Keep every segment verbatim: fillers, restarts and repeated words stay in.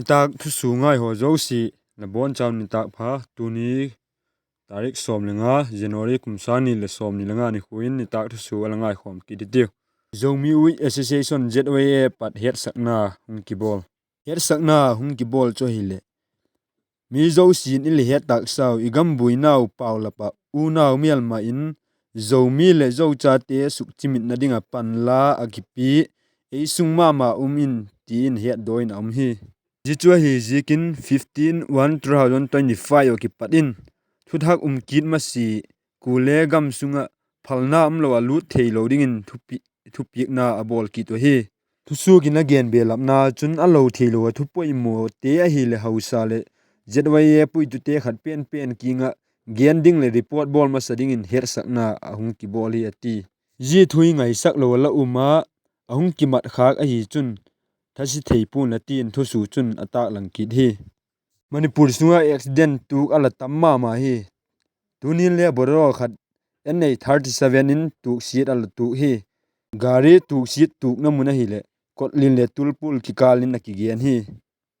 Nitâk thusua ngaihaw zosia, la bawn chau nitâk pha. Tuni tarik sawm le nga January kum sâng ni leh sawmni le nga nikhua in nitâk thusua a la ngaikhawm kit hitiu. Zomi Youth Association, Z Y A pat hetsakna hung kibawl. Hetsakna hung kibawl chu ahileh, mi zosia'n i la het tâksau, i gam buainau pau lap ah unau mêlma in Zomi leh Zochate sukchimitna ding ah panla a kipia, ei sung ma ma um in ti in hetdaw in a um hi. Zia chu ahi ziakin fifteen one two thousand twenty-five ah kipat in thuthak um kit masia, kuale gam sung ah phalna umlo ah lût theilo dingin thupi-, thupiakna a bawl kit uh ahi. Thusuak in a gen belapna chun a lo theilo ah thupoimawte ahileh hausa leh Z Y A puitute khat pen pen kiang ah gen ding leh report bawl masa dingin hetsakna a hung kibawl hi a ti. Zia thu hi ngaisak lo a la um a, a hung kimat khâk ahi chun thasi thei pua'n a ti'n thusua chun a tâklang kit hi. Manipur sung ah accident tuak a la tam ma ma hi. Tuni le Bolero khat N A thirty seven in tuksiat a la tuak hi. Gari tuksiat tuakna mun ahileh Kotlian leh Tulpul kikâl in a kigen hi.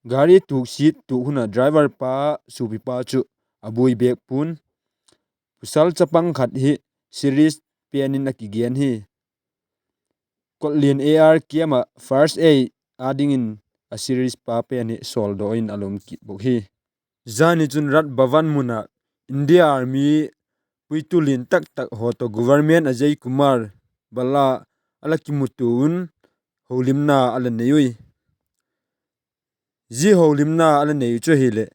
Gari tuksiat tuak hun ah driver pa, suapipa chu a buai bêk pua'n, pasal chapang khat hi serious pen in a kigen hi. Kotlian A R K M ah first aid a dingin a serious pa pen hi sawldawk in a la um kit bawk hi. Zani chun Raj Bhavan mun ah India Army puitu lian tak tak haw tawh Government Ajay Kumar Bhalla a la kimutua un holimna a la nei ui. Zia holimna a la nei chu ahileh,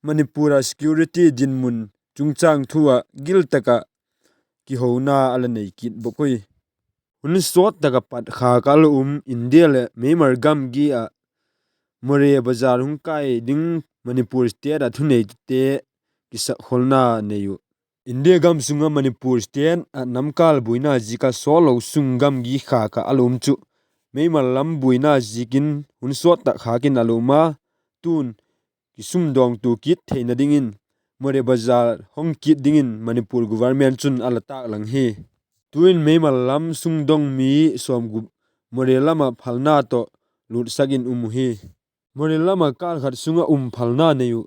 Manipur ah security dinmun chungchâng thu ah gil tak ah kihona a la nei kit bawk ui. Hun sawt tak ah pat khâk a la um India leh Myanmar gamgi ah Moreh Bazar hung kai ding Manipur State ah thuneitute kisakkholna nei uh. India gam sung ah Manipur State ah namkâl buaina ziak ah sawtlo sung gamgi khâk ah a la um chu Myanmar lam buaina ziakin hun sawt tak khâk in a la um a, tun kisumdawngtua kit theina dingin Moreh Bazar hong kit dingin Manipur government chun a la tâklang hi. Tuin Myanmar lam sungdong mi sawmgup Moreh lam ah phalna tawh lutsak in um uhi. Moreh lam ah kâl khat sung ah um phalna nei uh.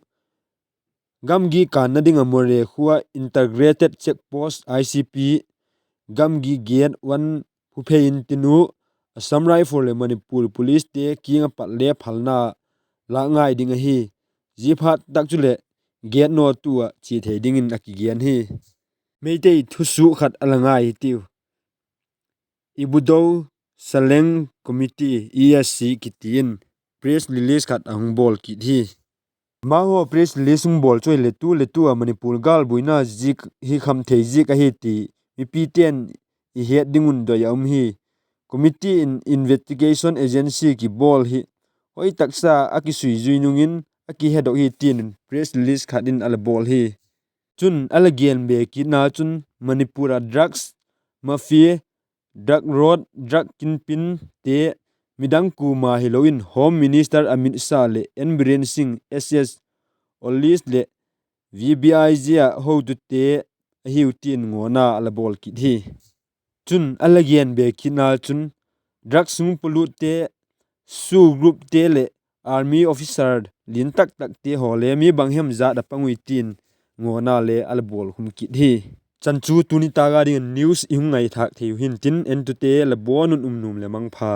Gamgi kânna ding ah Moreh khua Integrated Check Post, I C P, gamgi gate one phuphei intin uh, Assam Rifle leh Manipur Policete kiang ah pat le phalna lâk ngai ding ahi. Zia phat tak chuleh gate nawtu ah chia thei dingin a kigen hi. Meitei thusuak khat a la ngai hitiu. Ibudhou Saleng Committee, E S C kiti in press release khat a hung bawl kit hi. Amahaw press release hung bawl chu ahileh tu leh tu ah Manipur gâl buaina ziak hi kham thei ziak ahi ti mipite'n i het ding un doi a um hi. Committee in investigation agency kibawl hi hoi taksa a kisui zui nung in a kihedok hi ti'n press release khat in a la bawl hi. Chun a la gen be kitna chun Manipur ah drugs mafia, drug lord, drug kingpinte midang kuama hilo in Home Minister Amit Shah leh N Biren Singh, S S Ollies leh V B I G ah hotute ahiu ti'n ngawna a la bawl kit hi. Chun a la gen be kitna chun drug sung polutte, SoO groupte leh army officer lian tak takte haw le mi bang hem zat a pang ui ti'n ngawna le a la bawl khum kit hi. Chan chu tuni tâk a ding a news i hung ngaithâk thei uh hintin, entute la bawn un um nuam leh mangpha.